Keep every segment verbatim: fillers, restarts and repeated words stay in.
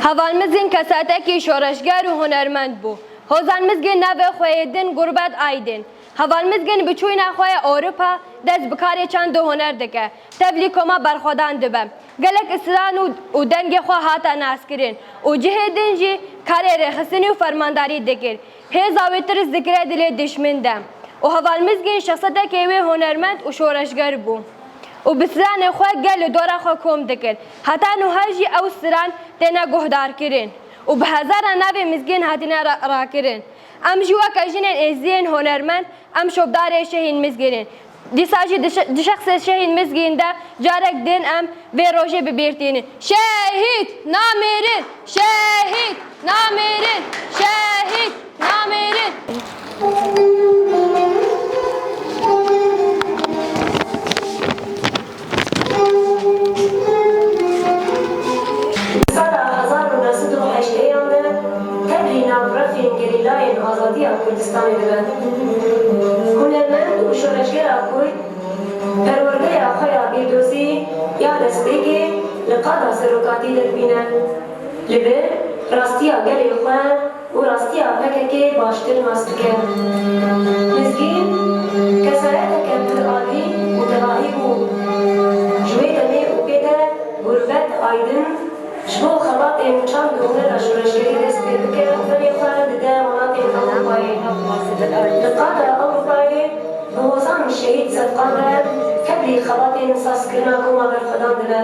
Heval Mizgîn kesayetekî şoreşger û hunermend bû. Hozan Mizgîn navê xwe yê din Gurbet Aydin. Heval Mizgîn bi çûyîna xwe ya Ewropa dest bi karê çand û huner dike. Tevlî koma berxwedan dibe. Gelek stran û, û dengê xwe hate naskirin û cihê din jî karê rêxistinî û fermandarî dikir. Hêza wê tirs dikire dilê dişmin de. Û Heval Mizgîn şexsetekê wê hunermend û şoreşger bû. Û bi stranê xwe gel li dora xwe kom dikir. Heta niha jî ew stran têne guhdarkirin. Û bi hezaran navê Mizgîn hatine ra-, rakirin. Em jî weke jinên êzidî yên hunermend, em şopdarê Şehîd Mizgîn in. Dîsa jî di şe-, di şexsê Şehîd Mizgîn de carek din em vê rojê bi bîr tînin. Şehîd namêrin! Şehîd namêrin! Şehîd namêrin! Di sala hezar û neh sed û heştêyan de tevlî nav refên gerîlayên azadiya Kurdistanê dibe. Hunermend û şoreşgera Kurd perwerdeya xwe ya bîrdozî ya destpêkê li qada serokatî derdibîne. Li vir rastiya gelê xwe û rastiya P K K baştir nas dike. Mizgîn kesayeteke pir alî û tevahî bû. Ji wê demê û pê de Gurbet Aydin ji bo xebatên çand û hunera şoreşgerî dest pê bike, demê xwe dide welatên Ewropayê. Li qada Ewropayê bi hozan şehîd Sefqan re tevlî xebatên sazkirina koma berxwedan dibe.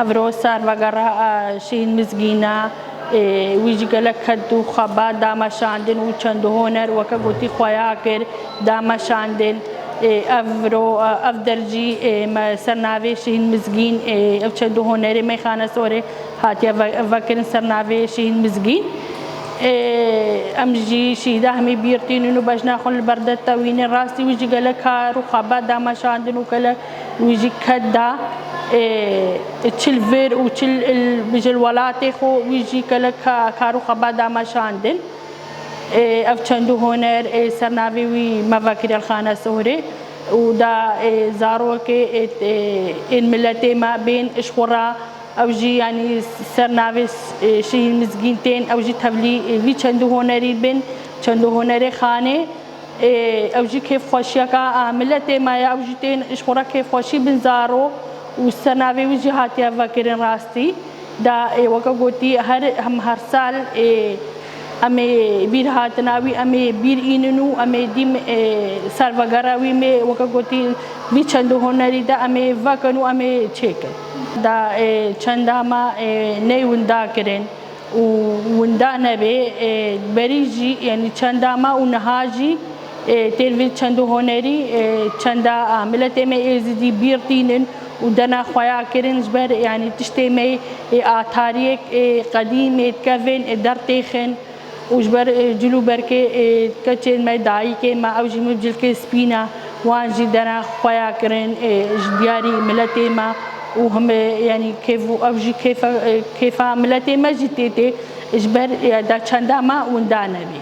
Evro servegera, e, Şehîd Mizgîn e, e, wî jî gelek ked û xebat da meşandin û çend û huner weke gotî xweya kir, da meşandin. E, evro, e, ev der jî, e, me ser navê Şehîd Mizgîn, e, ev çend û hunerê Meyxane Sorê hatiye ve-, vekirin ser navê Şehîd Mizgîn. E, em jî şehîda hemî bîr tînin û bejna xwe li ber de tewînin. Rastî wî jî gelek kar û xebat da meşandin û gelek wî jî ked da, e, çi li vir û çi li, bi ji welatê xwe wî jî gelek ka-, kar û xebat da meşandin. E, ev çend û huner, e, ser navê wî me vekiriye li Xane Sohrê û da, e, zarokê, e, e, ên miletê me bên ji xwe re ew jî, yanî, ser navê, e, Şehîd Mizgîn tên, ew jî tevlî, e, vî çend û hunerî bin, çend û hunerê Xanê. Ê, ew jî kêfxweşiyeka, a, miletê me ye, ew jî tên ji xwe re kêfxweşî bin zaro û ser navê wî jî hatiye vekirin rastî. Da, ê, weke gotî her, hem her sal, ê, em ê bîr hatina wî, em ê bîr înin û em ê dîm, ê, servegera wî mê, weke gotî vî çend û hunerî de em ê vekin û em ê çêkin. Da, ê, çenda me, ê, ney winda kirin. û winda nebe, e, berî jî, yanî çenda me û niha jî, e, têr vê çend û hunerî, e, çenda, a, miletê me êzidî bîr tînin û dena xweya kirin ji ber, yanî tiştê me, e, a tariyek, e, qedîm ê dikevin, e, dertêxin û ji ber, e, cil û berkê, e, keçên me, dayikê me, ew jî min cilkê spî ne. Wan jî dena xweya kirin, e, ji diyarî miletê me û him, e, yanî kêf û ev jî kêfa, e, kêfa miletê me jî tê tê ji ber, e, da çenda me winda nebî.